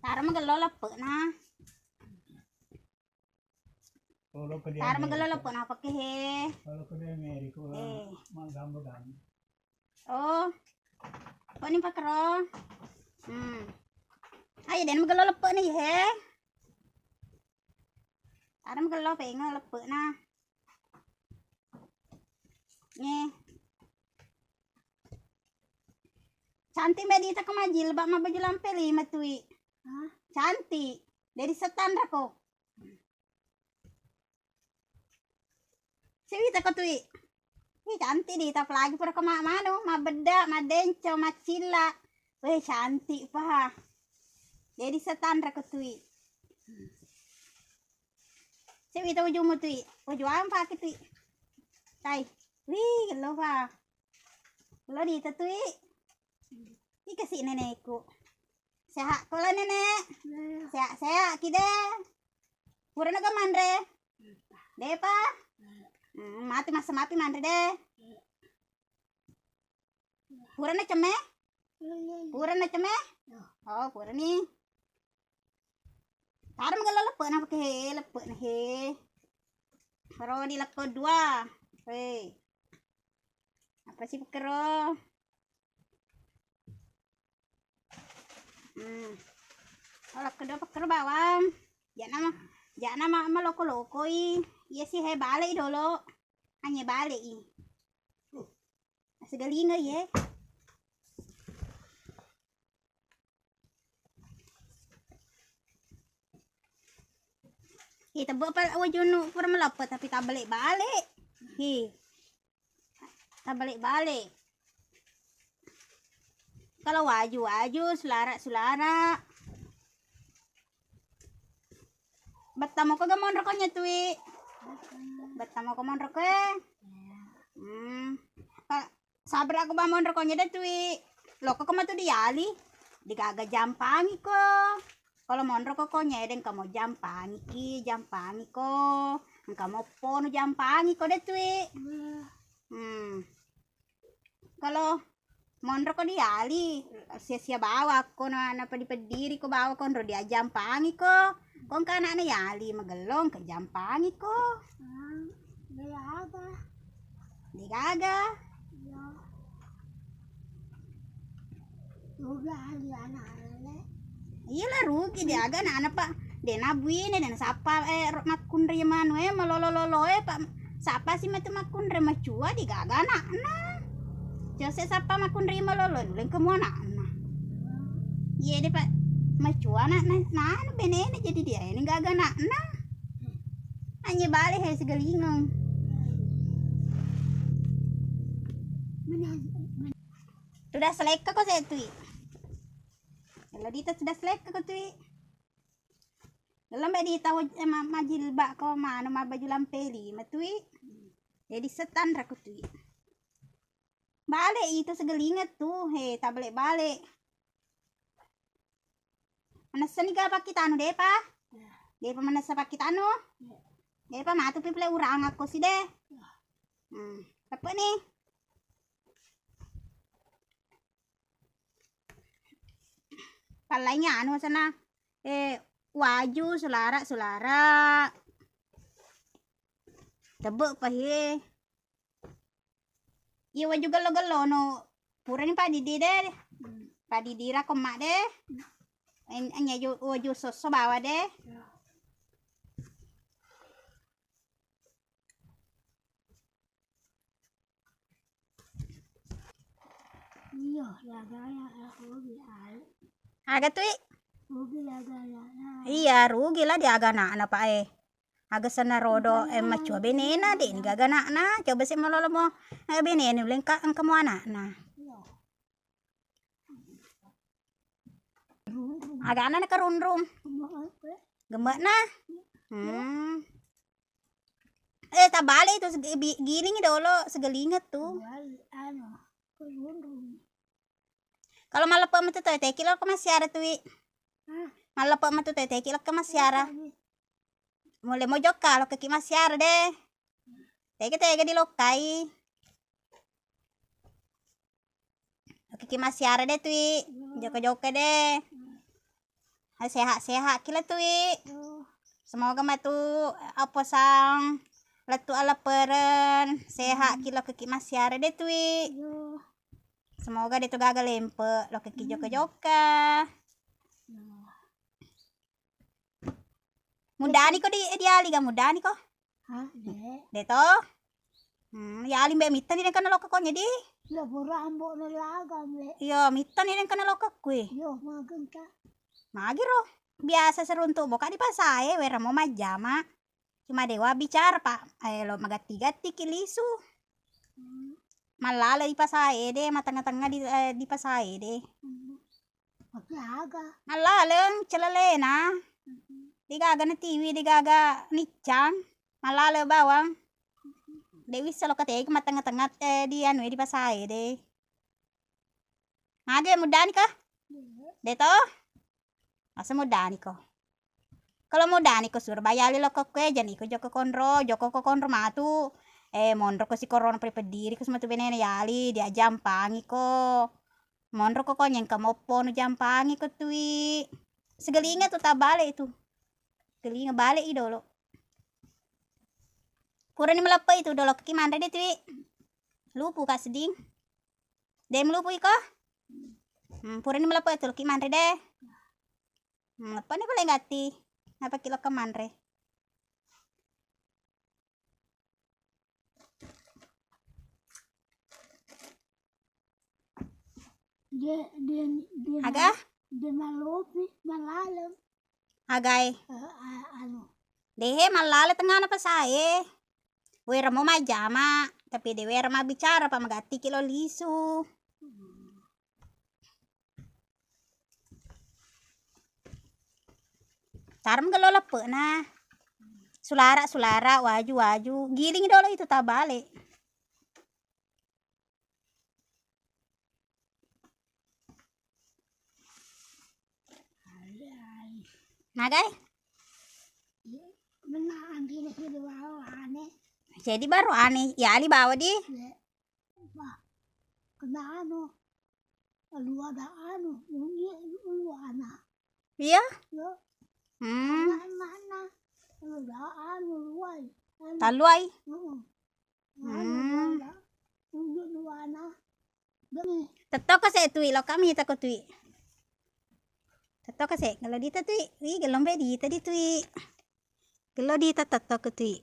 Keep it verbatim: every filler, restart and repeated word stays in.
Taro magello leppe'na. Taro magello leppe'na pakke he. Kalau ke dia ngeri ko eh. Maggambo dan. Oh. Ko ni pakero. Hmm. Ayo den magello leppe'na he. Taro magello pengo leppe'na. Nye. Cantik mbak Dita ko majilbab mabbaju lampe lima tui. Hah? Cantik. Dari setan rako. Siwita ko tui. Ih, cantik Dita, apalagi pura ko ma-, manu, mabbedda, maddenco, maccilla. Weh, cantik pa. Jadi setan rako tui. Siwita ujumu tui. Uju apa ki tui? Tai. Wih, gello pa. Gello Dita tui. Ih, kasi nenekku. Sehat ko la nenek? Sehat-sehat ki de. Purana ga manre? Depa? Hmm, mati masa mapi manre de. Purana cemme? Purana cemme? Oh, purani. Taro magello leppe'na pakke he, leppe'na he. Ro di lekko dua. Hei. Apa sih pakkero? Hmm. Oh, lekko dua pakkero bawang. Jana ma, jana ma, maloko-lokoi. Iya sih he bale i dolo. Hanya bale i. Segalinga ye. Ih, tebbe pa wajunu pura maleppe tapi tabale-bale. Hi. Tabale-bale. Kalau waju-waju, sulara-sulara. Bettamo ko ga monro ko nyetui. Bettamo ko monro ko e. Hmm. Ka-, Sabra ko ba monro ko nyede tui. Lokko ko matu diali. Digaga jampangi ko. Kalau monro ko ko nyede engka mo jampangi ki, jampangi ko. Engka mo pono jampangi ko de tui. Hmm. Kalau monro ko diali, sia-sia bawa ko na, napedi-pediri ko bawa ko nro diajampangi ko. Ko engka anakna yali magello engka jampangi ko. Hmm, de gaga. De gaga. Iya. Rugi ali anak ale. Iya lah rugi de aga anak-anak pa. De nabuine, de nasappa, eh, ro-, makkunrai manu, eh, malolo-lolo, eh, pa. Sappa si matu makkunrai macua de gaga anakna. Jose sappa makkunrai malolo, lengkemu anakna. Iya de pa macua anakna, nanu benena jadi dia ini gaga anakna. Hanya bale he segalingeng. Tudas lekka ko se tui. Kalau dita tudas lekka ko tui. Lembe dita waj-, eh, ma-, majilbab ko manu mabbaju lampe lima tui. Jadi setan rako tui. Bale itu segalingeng tu, he, tabale-bale. Manessani ga pakkitanu, depa? Depa manessa pakkitanu? Depa matu pi pale urang akko si de. Hmm. Apa ni? Pallaingi anu sana, eh, waju, sulara, sulara. Tebbe pa he. Iya waju gello-gello no purani padidi de. Padidi rako mak de. En-, enya ju-, waju sosso bawa de. Iya, lagana aku di ai. Aga tui? Rugi lagana. Iya, rugi lah di aga anakna, Pak, eh. Aga senna rodo, eh, macua benena, de ni gaga anakna. Coba si malolo mo, eh, benena, uleng ka, engka mo anakna. Iya. Agana na karunrung. Gemme'na. Hmm. Eh, tabale itu sege-, bi-, giling dolo segelinget tu. Kalau malleppe metu to teki lo ke masiara tui. Malleppe metu to teki lo ke masiara. Mule mo jokka lo ke ki masiara de. Teke tega di lokkai. Oke, ki masiara de tui. Jokka-jokka de. Sehat-sehat ki la Tui. Yo. Semoga matu aposang lettu aleppereng, sehat ki lokkaki massiara de Tui. Yo. Semoga de tu gaga lempe lokkaki jokka-jokka. Yo. Muddani ko di, diali ga muddani ko? Ha, de. De to? Hmm, ya alimbe mittani dengkana lokka ko nyedi? Iya, pura ambo na laga, mbe. Iya, mittani dengkana lokka kui. Iya, magenta. Magiro. Biasa seruntuk boka di pasae, wera mo majjama. Cuma dewa bicara, Pak. Eh, lo magatti-gatti ki lisu. Hmm. Mallale di pasae de, matengnga-tengnga di, eh, di pasae de. Hmm. Maki aga? Mallaleng celelena. Mhm. Degaga na tiwi, degaga niccang. Mallale bawang. De wissa lokka tegi matengnga-tengnga, eh, di anu, eh, di pasae de. Mage muddani ka? Iya. De to? Masa muddani ko? Kalau muddani ko suro bayali lokka kue, jani ko jokka konro, jokka ko konro matu. Eh, monro ko si korona pole peddiri ko sematu benena yali, dia jampangi ko. Monro ko, ko nyengka moppo nu jampangi ko Tui. Segelinga tu tabale itu. Segelinga bale i dolo. Purani meleppe itu dolo ki manre de Tui. Lupu ka seding. De melupu iko? Hmm, purani meleppe itu ki manre de. Hmm, leppani pale gatti. Napa ki lokka manre? Dia, dia, dia Aga? Dia malopi, malaleng. Agai. Eh, a-, anu. Dehe mallale tengngana pasae. Wera mo majjama, tapi de wera mabbicara, pa magatti ki lo lisu. Hmm. Tarem gelo leppe'na. Sulara, sulara, waju, waju. Giling dolo itu tabale. Nagai? Menang gini sih di bawah aneh. Jadi baru aneh. Ya, ali bawa di. Iya. Bah, kena anu, luada anu, bunyi luana. Iya? Yo. Hmm. Mana, mana? Luada anu, luai. Anu. Taluai? Heeh. Anu, hmm. Luada. Bunyi luana. Demi. Tetto ko se Tui, lo kami tako Tui. Tetto ko se, gelo dita Tui. Wi, gelo mbe dita di Tui. Gelo dita tetto ko Tui.